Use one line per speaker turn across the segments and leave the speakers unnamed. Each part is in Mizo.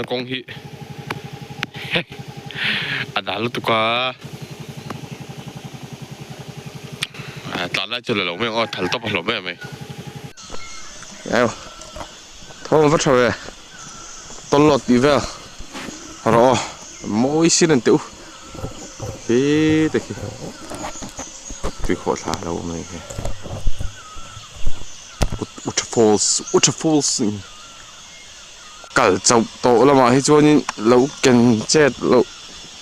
kawng hi a dal lutuk a tlan lai chu la lo mai ang aw thal tawp a hlawm em mai. Thawm va tha ve tawlhlawt tih vel rawh aw mawi sin an teh u khi te khi tuikhawhthla a lo awm a ni khi waterfalls waterfalls kal chauh tawh lamah hi chuanin lo ken chet loh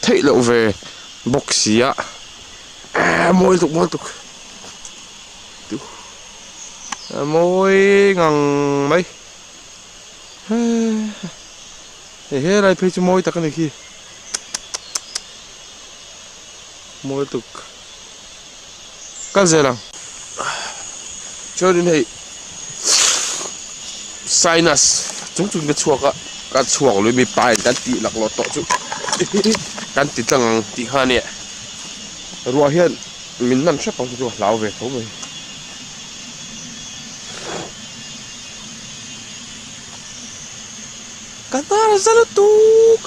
theih loh ve bawk si a eee mawi lutuk mawi lutuk. A mawi ngang mai hei helai phei chu mawi tak a ni khi mawi lutuk kal zel ang chuanin hei sinus chung chung ka chhuak a ka chhuak lui mi pa in kan tih laklawh tawh chu kan ti tlang ang tih kha a nia ruah hian. Min nan hrep ang chu a hlau ve tho mai. Ka hnar a za lutuk.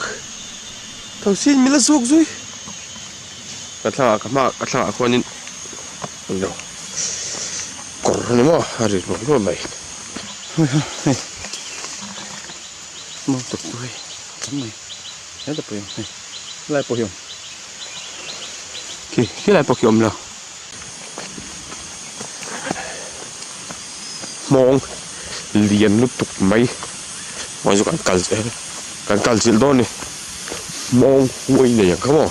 Thosin min la zuk zui. Ka thla ka hma ka thla ah khuanin lo kawr a ni maw a ri rual rual mai. Hei maw tukpui hei tam mai helai pawh hi awm hei helai pawh hi awm. Khi khilai pawh khi awm lo. Hmawng lian lutuk mai hmawng chu kan kal kan kal chilh dawn a ni hmawng huai nei ang kha maw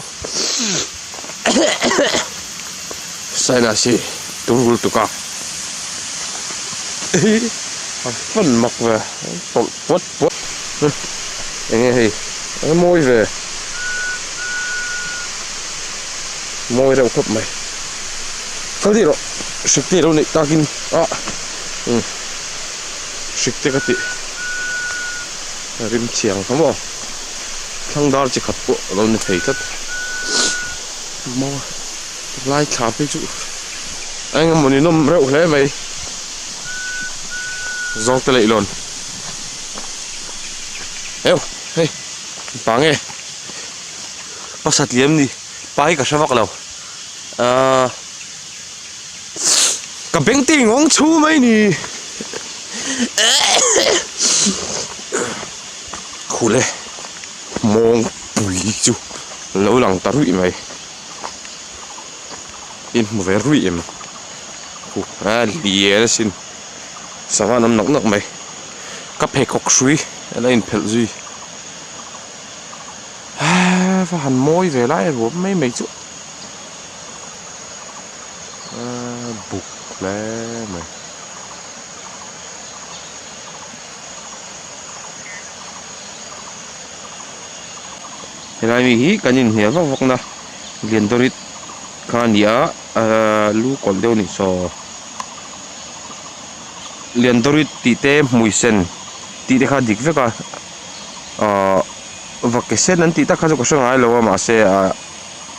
sinus hi turu lutuk a a fan mak ve tawlh puat puat eng nge hei a mawi ve. Mawi reuh khawp mai. Kal dih rawh hrik te ilo neih takin a umm hrik te ka tih rim chiang kha maw thlang dar chi khat pawh alo ni thei tlat maw lai thla phei chu a eng emaw ni nawm reuh hle mai zawng te leh lawn heu hei pa nge. Pasat liam ni pa hi ka hre vak lo ahh ka beng te ngawng chhu mai ni khule mawng pui chu lo lang ta ruih mai in hmu ve ruih em khu a lian asin sava an awm nawk nawk mai ka pheikhawk hrui a la inphelh zui. Va han mawi ve lai ruam mai mai chu aaa buk hle mai. Helai mi hi kan inhnial vak vak na Liandorit kha a ni a aaa lu kawlh deuh a nih saw Liandorit tih te hmui sen tih te kha a dik vek a ahh va ke sen an tih tak kha chu ka hre ngai lo a mahse ah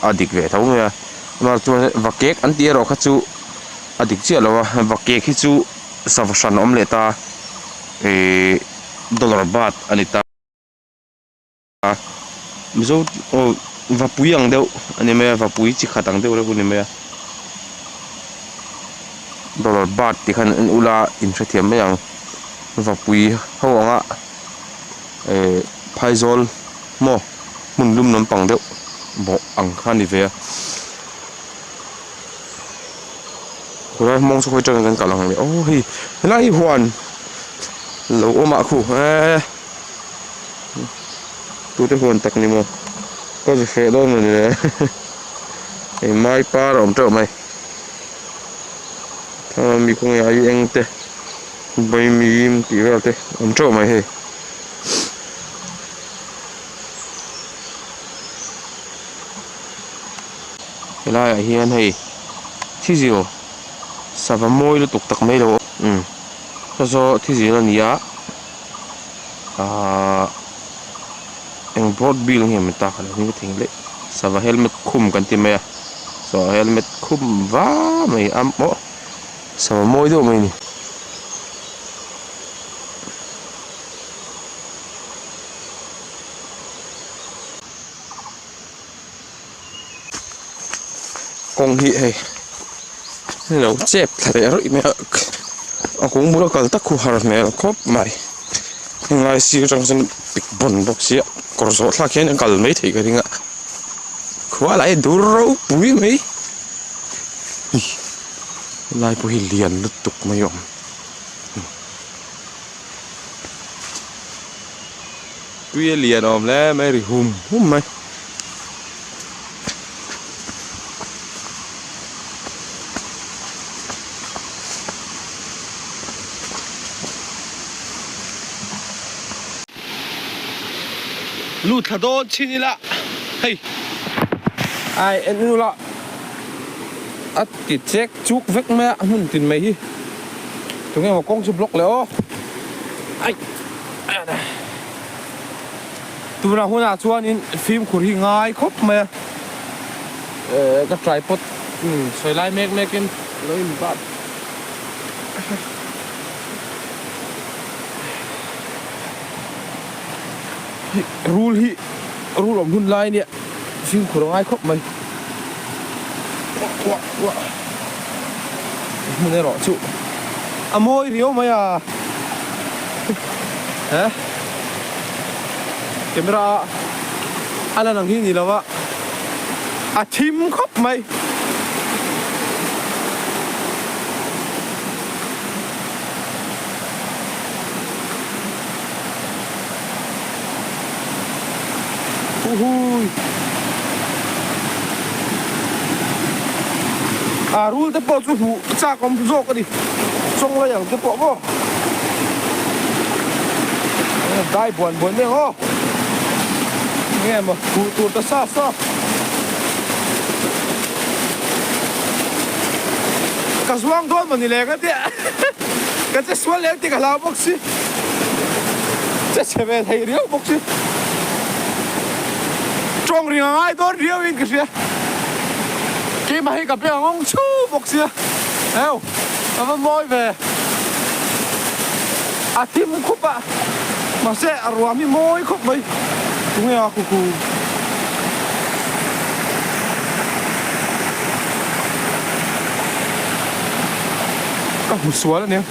a dik ve tho mai a amah chuan va kek an tih erawh kha chu a dik chiah lo a va kek hi chu sava hran a awm leh ta ihh dollar bat a ni ta a mizo aw vapui ang deuh a ni mai a vapui chi khat ang deuh reuh a ni mai a dollar bat tih khan en ula in hrethiam mai ang vapui ho anga. Eh phaizawl maw hmun lum lampang deuh bawh ang kha a ni ve a khulai hmawng chu khawi atangin kan kalh ang le aw hei helai hi huan lo awm ah khu eee tute huan tak ni maw ka zu hreh dawn mawni le hei mai par a awm teuh mai thlalak mi kawng ah hi eng te. Vaimim tih vel te awm teuh mai hei. Helai ah hian hei thizil sava mawi lutuk tak mai lo umm saw saw thizil a ni a ahh eng board bill nge maw tak a lo hming thei leh sava helmet khum kan ti mai a saw helmet khum va mai a maw. Sava mawi deuh mai a ni. kawng hi hei lo chep thla leh rawih mai a a kawng bula kal tak khu har hmel khawp mai henglai sir atang sawn pik bawn bawk sia kawr zawh thlak hian a kal mai theih ka ring a khua lah hi dur ropui mai helai pawh hi lian lutuk mai a awm. Tui a lian awm hle mai ri hum hum mai. Lut thla dawn chin ila hei ai en ula a ti chek chuk vek mai a hmun tin mai hi tunge maw kawng chu block leh aw ai. Tuna hunah chuanin fimkhur hi ngai khawp mai a, eh ka tripod sawi lai mek mekin lo in bat rul hi rul awm hun lai ania fimkhur a ngai khawp mai hmun erawh chu a mawi riau mai a he camera a lan ang hi ni lo a a thim khawp mai. Uhui. A rul te pawh chu hmuh chak awm zawk a ni. Chawng lai ang te pawh maw. Dai buan buan mai ang aw. Nge maw hmuh tur ta sa sa. Ka zuang dawn maw ni le ka tia. Ka che sual leh ang tih ka hlau bawk si. Che chhe ve thei riau bawk si. Tawng ring a ngai dawn riau in ka hria. Keimah hi ka beng a ngawng chhu bawk sia. Heu, a va mawi ve. A thim khup a, mahse a ruam hi mawi khawp mai. Tunge a khuku. Ka hmu sual ania.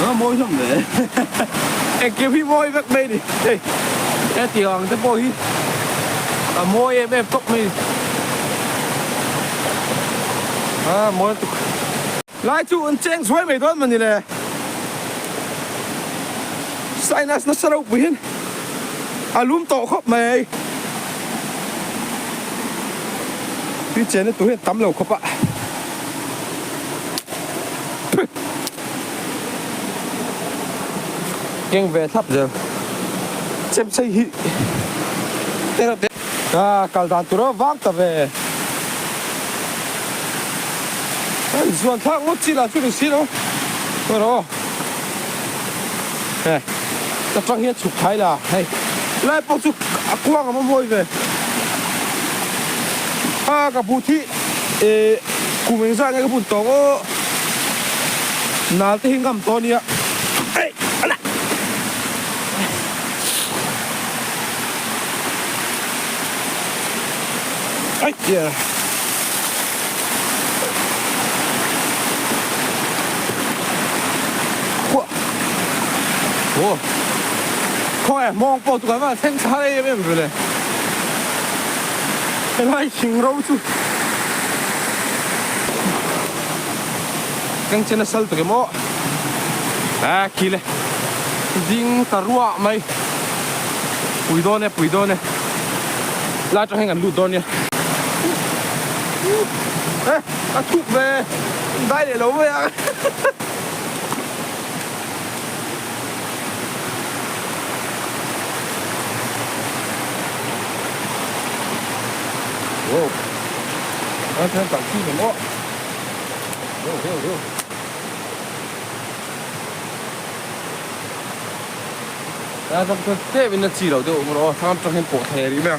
A mawi hlawm ve. Engkim hi mawi vek mai ni. Hei hetiang ang te pawh hi a mawi em em tawp mai ni. A mawi lutuk. Lai chu an cheng zuai mai dawn mawni le. Sinus nasa ropui hian a lum tawh khawp mai. Tui chenna tur hian tam lo khawp a. Keng ve thlap zel. Chemsei hi a kal dan tur a vang ta ve. A inzuan thlak ngawt chi lah chu ni si lo. Erawh he ta tang hian chhuk thai la hei lai pawh chu a kuang a mawi ve. A ka but hi eh kum engzah nge ka bun tawh aw nal te hi ngam tawh ania ei ala ai yeah khuah aw khawnge mawng pawh chu kan va thleng thla em em ve le. Helai thing ro chu keng chen a sal tuk em aw a khi le ding ta ruah mai pui dawn e pui dawn e lai atang hian kan lut dawn nia e a thuk ve dai leh lo mai a. Wow. Nó thêm tặng chi nữa. Wow, wow, wow. Ra trong tôi tê bên nó chỉ đầu tiêu mà tham trong hiện cổ thè đi mà.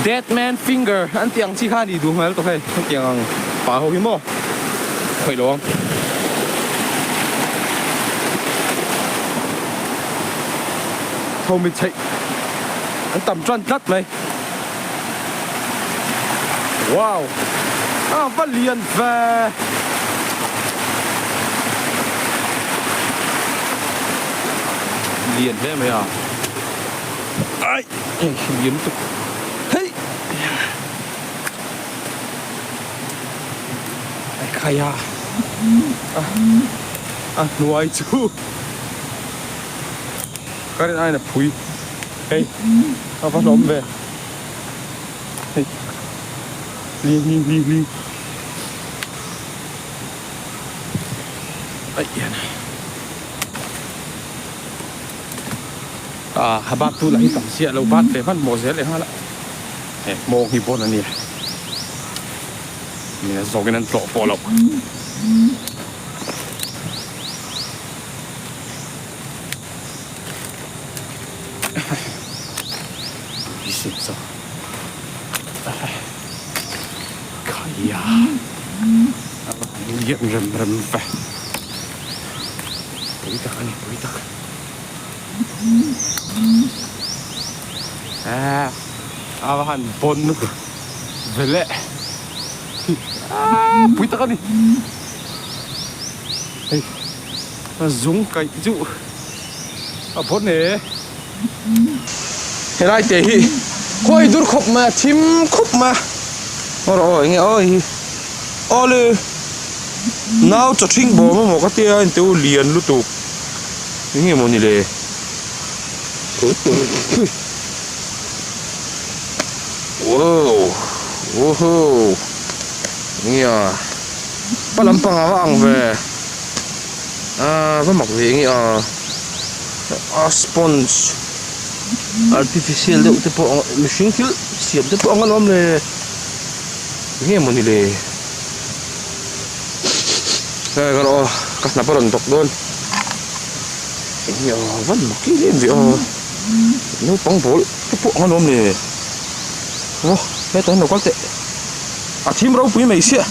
Dead man finger an tiang chi kha ni du hmel to hei tiang ang pa ho hi mo. Khoi lo.
Thomi chheih an tam tan tlat mai. Wow! A va lian ve! Lian hle mai a. Ai! Hei lian lutuk. Hei! Ai khai a. A hnuai chu. Ka rin aiin a phui hei a va hlawm ve hei hli hli hli hli aih hian ah a bat tu lah hi tam chiah lo bat ve hmanhmawh zel leh nghal a he hmawng hi bawn a nia mi a zawkin an tlawh pawh loh. A va han bawn veleh pui tak a ni hei. A zung kaih chu a bawn e.
Helai te hi khawi dur khawp mai a thim khup mai a aw aw enge aw hi awle nau chaw thing bawm amaw ka tia in teu lian lutuk enge maw ni le wow woohoo enge a pa lampang a va ang ve. Aaa va mak ve enge a a sponge artificial deuh te pawh mihring thil siam te pawh ang alawm le enge mawni le hei ka rawh aw ka hnap a rawn bawk dawn enge a van mak em em ve aw naupang bawl te pawh ang alawm le aw hetah hian lo kal teh a thim ropui mai sia.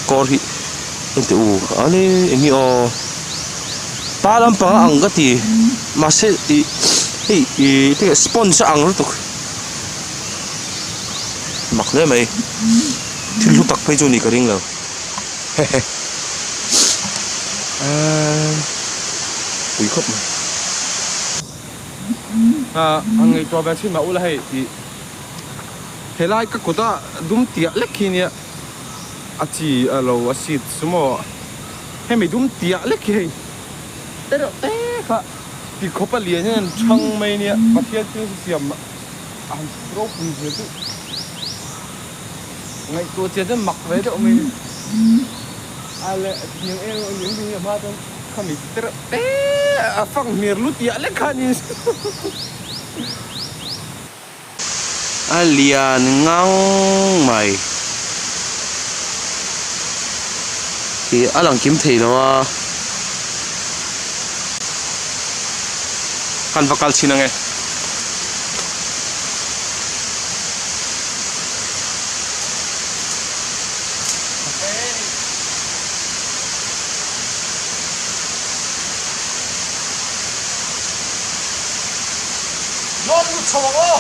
Kawr hi engti u ale eng hi aw pa lampang a ang ka ti mahse ih hei ih tinge sponge a ang lutuk mak hle mai thil hlu tak phei chu a nih ka ring lo hehe eee pui khawp mai.
Ah ang ngaihtuah ve chhin mah ula hei ih. Helai ka kut a dum tiah lek hi nia a chi a lo a seat chu maw hemi dum tiah lek hi hei te reuh te kha ti khawp a lian hian an chhang mai nia Pathian thil siam a han ropui zia chu ngaihtuah chian chuan mak ve deuh mai a ni a leh hniang em em em em hma chuan khami te reuh te a fang hmer lu tiah lek kha a ni.
A lian ngang mai. Ih a lang kim thei lo a. Kan va kal chhin ange. Lawn lut chho ang aw.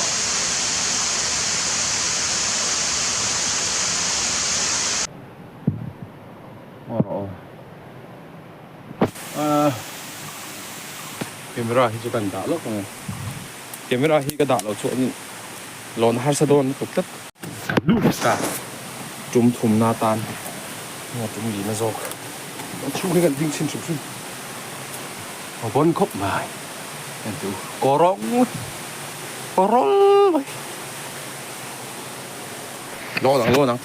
Camera hi chu kan dah lawk ang e. Camera hi ka dah loh chuan lawn harsa dawn lutuk tlat. Lut ta tum thumna atan enge tum lihna zawk. A chhung hi kan ding chhin hrim hrim. A bawn khawp mai. Entu kawrawng kawrawl mai. Lawn ang lawn ang.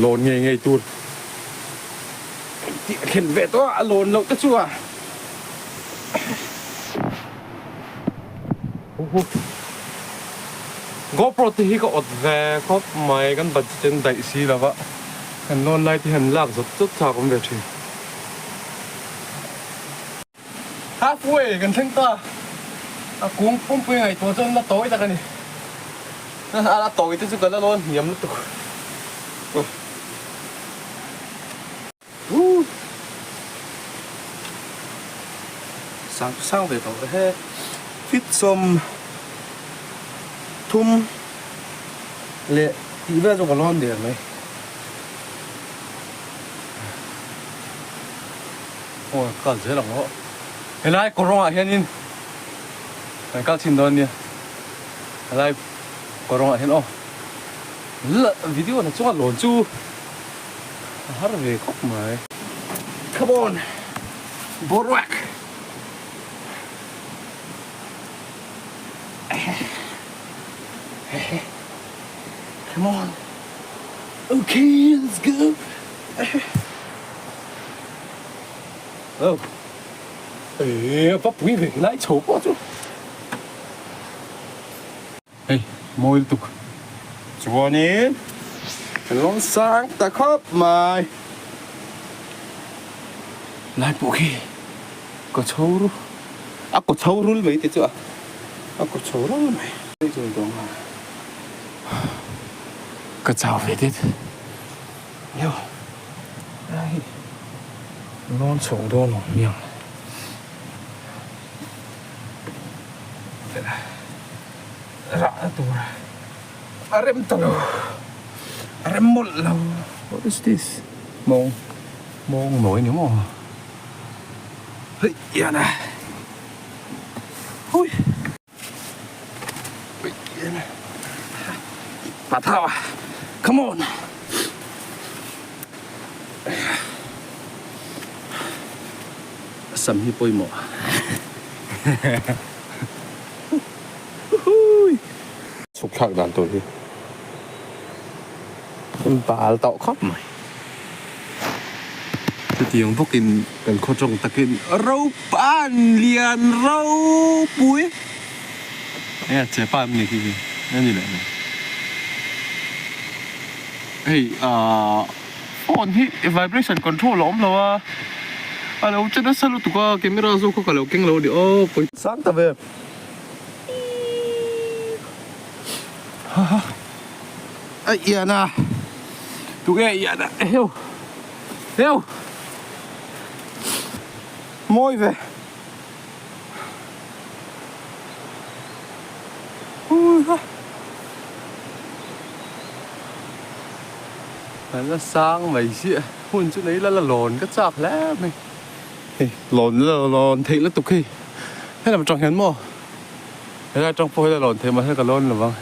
Lawn ngei ngei tur. Tih a thlen ve tawh a, a lawn loh te chu a. GoPro te hi ka awt ve khawp mai kan budget an daih si lo va kan lawn lai te hian lak zawt zawt chak awm ve thin. Halfway kan thleng ta a kung pumpui ngaihtuah chuan la tawi tak a ni a tawi te chu ka la lawn hniam lutuk. Sang chu sang ve tawh he. Fit 30 leh tih vel chu ka lawn der mai. Aw kal zel ang aw. Helai kawrawngah hianin kan kal chhin dawn nia. Helai kawrawngah hian aw la video la chunga lawn chu a har ve khawp mai. Come on boruak. Come on. Okay, let's go. Oh. Ê, va pui ve lai chho pawh chu. Hei, mawi lutuk. Chuanin kan rawn sang ta khawp mai. Lai pawh khi ka chho ru. A kaw chho rul mai te chu a. A kaw chho rul mai. Ka chau ve det. Yo. Ai. Lawn chho dawn awm miang. Rah na tur a rem ta lo. A rem mawlh lo. What is this? Mawng. Mawng nawi ni maw? Hei ian a. Hui. Pathau a. Come on. Sam hi pawimawh.
Chhuk thlak dan tur hi bal tawh khawp mai.
Chutiang bawkin kan khaw tawng takin Ropan lian ropui
Enge chepa em ni khi khi a ni leh mai. Hei ahh phone hi vibration control a awm lo a, a lo che nasa lutuk a camera zawk kha ka lo keng lo a ni aw pawi.
Sang ta ve. A ian a, tunge a ian a heu heu mawi ve
A la sang mai chiah hun chu nei la la lawn ka chak hle mai hei lawn la lawn theih lutuk hei helam atang hian maw helai atang pawh hian a lawn theih mahse ka lawn lovang.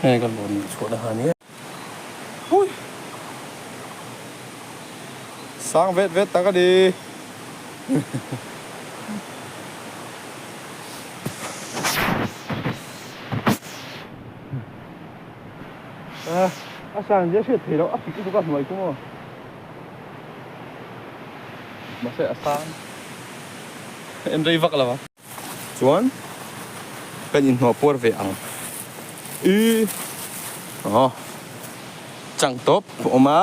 Hei ka lawn chhuah na kha ania.
Hui! Sang vet vet tak a ni. A san zia hriat theih loh a fik lutuk a hnuai kum aw.
Mahse a sang en rei vak lo a. Chuan kan inhnawh puar ve ang i aw chang tawp a awm a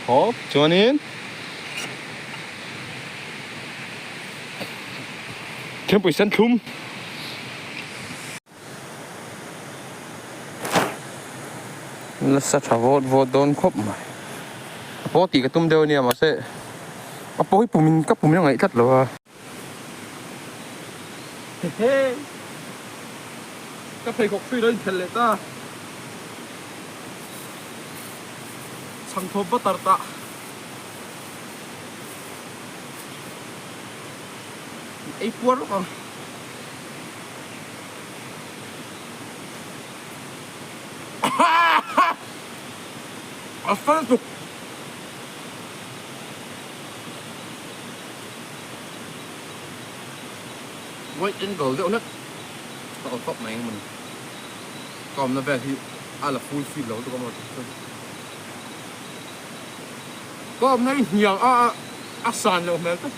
hawp chuanin thingpui sen thlum. Nasa tha vawt vawt dawn khawp mai a paw tih ka tum deuh ania mahse a paw hi pum in ka pum in a ngaih tlat lo a.
Hehe ka pheikhawk hrui lo inphelh leh ta chhangthawp butter tah. Ei puar lawk ang. A fel tuk.
White angle deuh hlek ka awm tawp mai engemaw ni. Ka awmna vel hi a la full fill lo lutuk a maw tih chuan.
Ka awmna hi hniam a a san loh hmel tawp.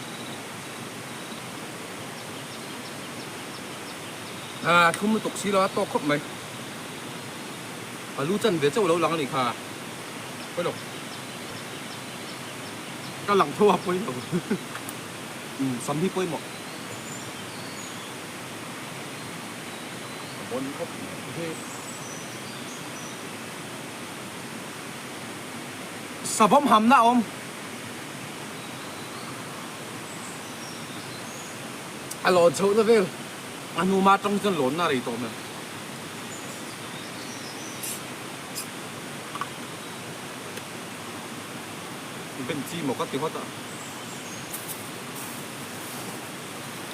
A thlum lutuk si lo a tawk khawp mai. A lu chan ve chauh lo lang a nih kha. Pawi lo.
Ka lang tho a pawi lo.
Umm sam hi pawimawh. A bawn khawp mai.
Savawm hamna a awm. A lawn chhohna vel a hnuma atang chuan lawnna a rei tawh mai. Ben chi maw ka ti ngawt a.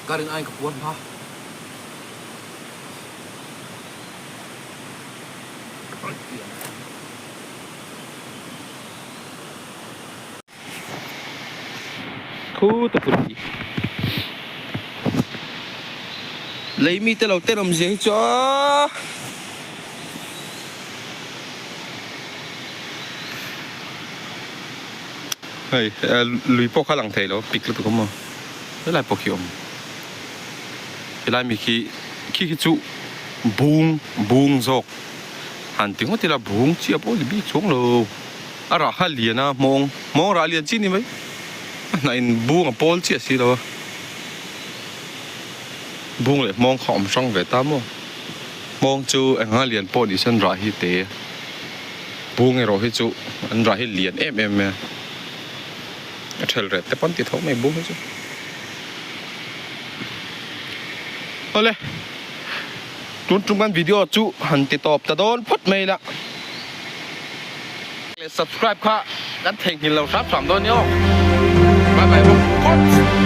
Ka rin aiin ka puar hma.
Khu ta pui. Lei mite lo tenawm zia hi chu a. Hei lui pawh kha lang thei lo pik lutuk awm maw helai pawh khi awm helai mi khi khi khi chu bung bung zawk han ti ngawt ila bung chiah pawh ni bik chuang lo a rah kha lian a hmawng hmawng rah lian chi ni mai a hnah in bung a pawl chiah si lo a bung leh hmawng kha awm hrang ve ta maw hmawng chu eng anga lian pawh ni se an rah hi te. Bung erawh hi chu an rah hi lian em em mai a, a ṭhel reh te pawn ti tho mai bung hi chu. Awle, tun tum kan video chu han ti tawp ta dawn phawt mai ila. Leh subscribe kha kan theihnghilh lo hram hram dawn nia aw. Bye bye bawk phawt.